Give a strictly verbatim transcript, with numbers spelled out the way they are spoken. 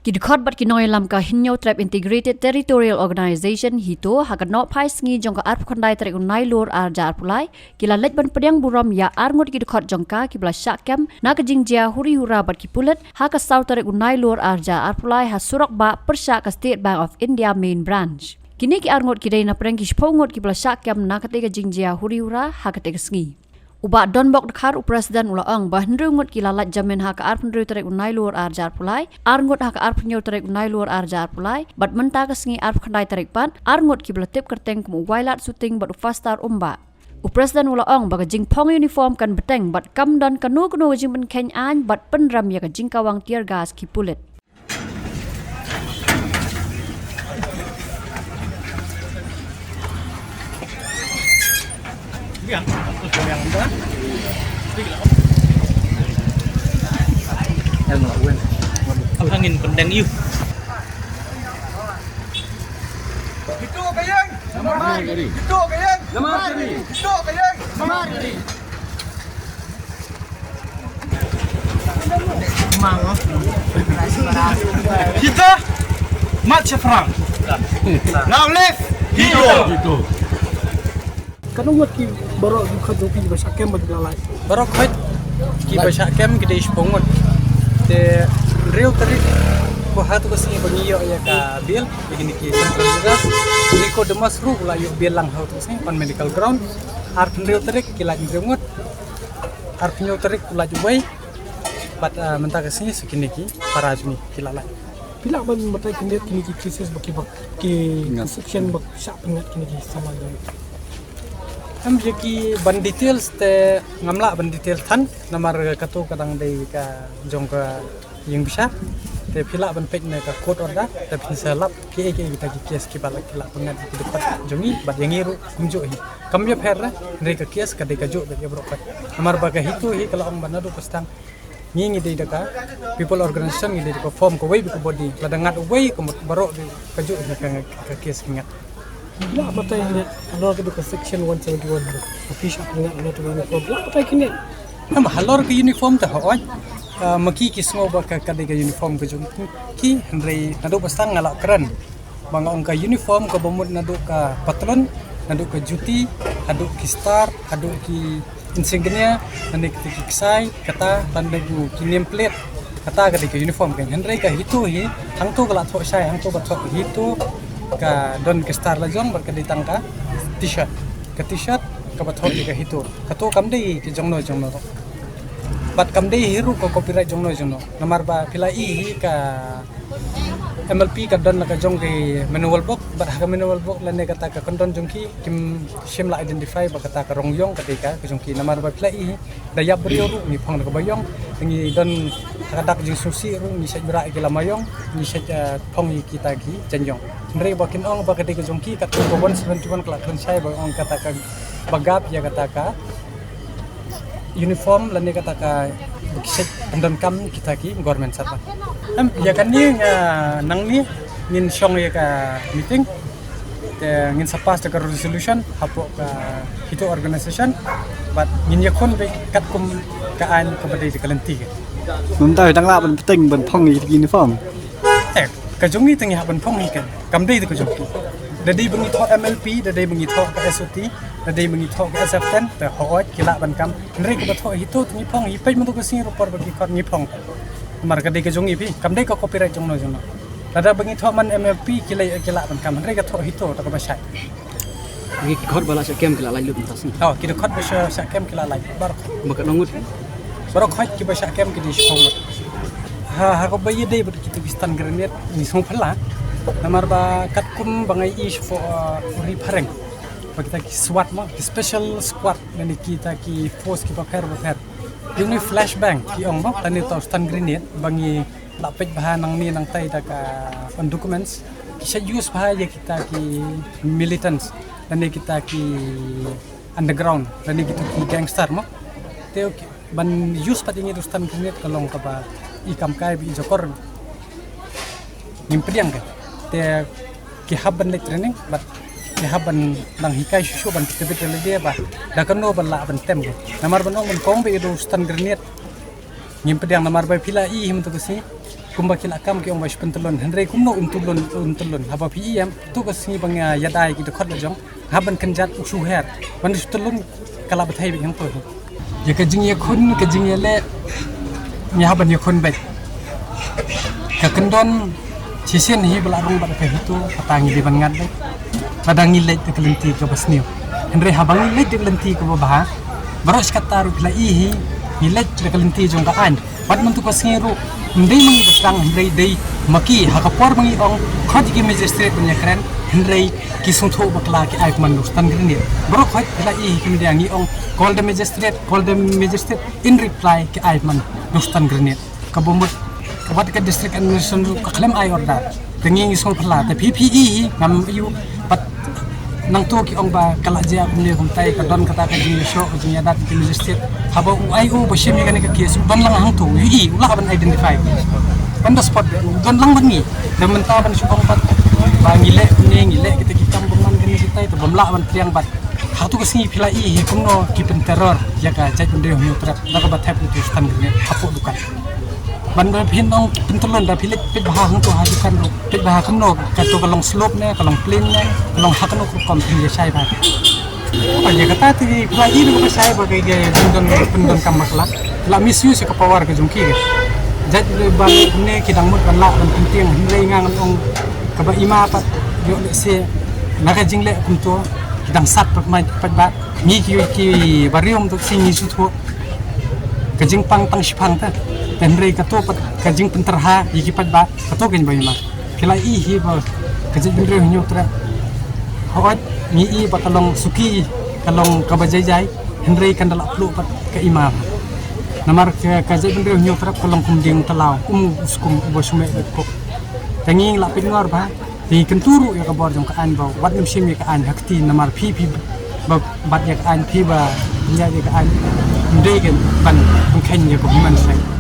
Ki dkhot bad ki nongïalam ka Hynñiewtrep Integrated Territorial Organization, HITO, ha ka nohphai sngi jong ka arphew khyndai tarik u Nailur arhajar arphew lai, ki la leit ban pdiang burom ïa arngut ki dkhot jong ka kiba la shah kem na ka jingjia huri hura bad ki pulit ha ka saw tarik u Nailur arhajar arphew lai ha surok bah pyrshah ka State Bank of India Main Branch. Kine ki arngut ki dei napdeng ki shiphew ngut kiba la shah kem na katei ka jingjia huri hura ha katei ka sngi. U Bah Donbok Dkhar, u President, u la ong ba hynriew ngut ki la lait jamin ha ka arphew hynriew tarik u Nailur arhajar arphew lai, arngut ha ka arphew hynñiew tarik u Nailur arhajar arphew lai, bad mynta ka sngi arphew khyndai tarik pat, arngut kiba la tip kyrteng kum u Wailadsuting bad u Fastar Umbah. U President u la ong ba ka jingphong uniform kan bteng bad kam don kano kano ka jingpynkheiñ aiñ bad pynrem ïa ka jingkawang tear gas ki pulit. Hangin pendeng you. Itu kayang. Itu kayang. Itu kayang. Kita mat sha pyrang. Long live HITO. Katno ngut ki baroh ki khot jong ki ba shah kem ba ki la lait? Baroh khot ki ba shah kem ki dei shiphew ngut. Te hynriew tarik ko ha tu ka sngi ba ngi ïoh ïa ka bail ïa kine ki central judges. Nicodemus ruh la ïoh bail lang ha tu ka sngi on medical ground. Arphew hynriew tarik ki lait hynriew ngut. Arphew hynñiew tarik u lait uwei. Bad, ah, mynta ka sngi sa kine ki para jong ngi ki la lait. Phi lah ban batai khyndiat kine ki cases ba ki ba ki, ki section ba shah pynngat kine ki samla jong ngi? Em, ïa ki ban details te ngam lah ban detail than namar katu ka dang dei ka jong ka ïing bishar. Te phi lah ban peit na ka court order te phin sa lap kiei kiei kita ki case kiba la ki la pynngat ki dkhot jong ngi bad ïa ngi ruh kumjuh hi. Kam ïapher re, hynrei ka case ka dei kajuh bad ïa baroh pat. Namar ba ka HITO hi ka la ong ba naduh ba sdang ngi ngi dei da ka people organization, ngi dei da ka form kawei bad ka body. Lada ngat uwei ka mut baroh dei kajuh hi ka, ka case ki ngat. Lah batai ne, halor ka dei ka section one seventy-one. Ka pisa ka ngat halor ka uniform. Lah batai ki ne. Em, halor ka uniform te hooid. Ah, ma ki ki sngew ba ka, ka dei ka uniform ka jong ki, hynrei naduh ba sdang nga la kren ba nga ong ka uniform kaba mut naduh ka patlun, naduh ka juti, haduh ki star, haduh ki insignia, lane kita ki ksai, kata, lane ki name plate, kata ka dei ka uniform ka. Hynrei ka HITO hi, hangto ka la thoh shai, hangto ka thoh HITO, ka don ka star la jong, bad ka dei tang ka t-shirt. Ka t-shirt kaba thoh ïa ka HITO. Kato kam dei ka jongno jongno. Bad kam dei hi ruh ka copyright jongno jongno. Namar ba phi la i hi ka MLP ka don la ka jong ka manual book, bad ha ka manual book lane kata ka kyndon jong ki kim shym la identify ba kata ka rong ïong ka dei ka, ka jong ki. Namar ba phi la i hi da ïap briew ruh ngi phong da kaba ïong, ngi don ha ka dak jingsngewsih ruh ngi shait bra ïa ki lama ïong, ngi shait, eh, phong ïa kita ki jaiñ ïong. Hynrei ba kin ong ba ka dei ka jong ki, katkum ka one seventy-one ka la kren shai ba ong kata ka ba gap ïa kata ka uniform lane kata ka ba ki shet pyndonkam kita ki government servant. Em, ïa kane nga nangne ngin shong ïa ka meeting. Te ngin sa pass da ka resolution hapoh ka HITO organization. Bad ngin ïakhun beit katkum ka aiñ kaba dei da ka lynti ka. Mynta dang lah ban pynting ban phong ïa ki uniform. Eh, ka jong ngi te ngi hap ban phong hi kan. Kam dei da ka jong ki. Da dei ba ngi thoh MLP, da dei ba ngi thoh ka SOT, da dei ba ngi thoh ka S F ten, te hooid ki lah ban kam. Hynrei kaba thoh HITO te ngi phong hi, peit mynta ka sngi ruh por ba ki khot ngi phong. Namar ka dei ka jong ngi phi, kam dei ka copyright jongno jongno. Lada ba ngi thoh man MLP ki lah, ki lah ban kam. Hynrei ka thoh HITO te kaba shai. Ki dkhot ba la shah kem ki la lait lut mynta sngi. Oh, ki dkhot ba shah, shah kem ki la lait. Baroh. Ba katno ngut? Baroh khot kiba shah kem ki dei shiphew ngut. Ha, ha kaba ïadei bad kita ki stun grenade ngi sngewphylla. Namar ba katkum ba nga ïohi shapoh, uh, u Ri Phareng. Ba kita ki SWAT mo, ki special squad lane kita ki force kiba pher ba pher. Ïa une u flashbang ki ong mo, lane uta u stun grenade ba ngi la peit bha nangne nangtai da ka on documents. Ki shait use bha ïa kita ki militants lane kita ki underground lane kita ki gangster mo. Te ban use pat ïa ngi u stun grenade ka long kaba i kam kai ba i jakor. Ngim pdiang ka. Te ki hap ban leit training bad ki hap ban dang hikai shuh shuh ban activate lade ba da kano ban lah ban tem ka. Namar ban ong ban kong ba ïa u stun grenade. Ngim pdiang namar ba phi la i hi mynta ka sngi. Kumba ki la kam ki ong ba shu pyntyllun, hynrei kumno un tyllun, un tyllun. Haba phi ïam, tu ka sngi ba nga ïada ïa ki dkhot la jong, hap ban kynjat u shu her. Ban shu tyllun ka la bthei beit hangto. Ïa ka jingïakhun, ka jingïaleh, ngi hap ban ïakhun beit. Ka kyndon shisien hi ba la rung bad ka HITO, kata ngi dei ban ngat beit. Lada ngi leit da ka lynti kaba sniew. Hynrei haba ngi leit da ka lynti kaba bha, baroh shi katta ruh phi la i hi, ngi leit da ka lynti jong ka aiñ. Wat mynta ka sngi ruh, ym dei ma ngi ba sdang, hynrei dei ma ki, ha ka por ba ngi ong, khot ïa ki magistrate ban ïakren, hynrei ki sngewthuh bakla, ki ai kumno, stun grenade. Baroh khoit phi la i hi ki media ngi ong, call the magistrate, call the magistrate, in reply ki ai kumno, stun grenade. Kaba mut, ka wat ka district administration ruh ka khlem ai order. Te ngi ngi sngewphylla, te phi phi i hi, ngam aiu, pat nangto ki ong ba ka la jia kumne kumtai, ka don kata ka jingïashoh, ka jingïadat ki magistrate. Haba u ïoh ba shim ïa kane ka case, u don lang hangto, u i, u lah ban identify. On the spot, u don lang bad ngi. Te mynta ban shu ong pat ba ngi leh kumne, ngi leh kita ki kam bymman kane kitai, te bym lah ban pdiang bad. Hato ka sngi phi la i hi kumno ki pynterror ïa ka jaitbynriew Hynñiewtrep da kaba thep ïa utu u stun grenade hapoh dukan. Ban ba phin ong pyntyllun, da phi leit peit bha hangto ha dukan ruh, peit bha kumno, kato ka long slope ne, ka long plain ne, ka long ha kano ka rukom, phin ïa shai bha. Ba ïa kata te phi la i ruh ba shai ba ka, ka jingdon, pyndonkam bakla. La misuse ïa ka power ka jong ki. Jait ba ne ki dang mut ban lah ban pyntieng, hynrei nga ngan ong kaba i ma pat ïoh lehse na ka jingleh kumto. Ki dang sat pat mai pat ba ngi ki, ki ba riewmto shisha ngi shu thuh ka jingpang tang shipang ta. Te hynrei kato pat ka jingpynterha ïa ki pat ba kato ka jingba i ma. Phi la i hi ba ka jaitbynriew Hynñiewtrep, hooid ngi i ba ka long suki, ka long kaba jai jai, hynrei kan da la pluh pat ka i ma. Namar ka, ka jaitbynriew Hynñiewtrep ka long kum dieng talaw, um u skum uba shu meh beit kop. Te ngi la pynngor bha. Te ngi kyntu ruh ïa ka bor jong ka aiñ ba wat nym shim ïa ka aiñ ha kti, namar phi phi ba bat ïa ka aiñ, phi ba ïa ïa ka aiñ. Ym dei ban pynkheiñ ïa ka human rights.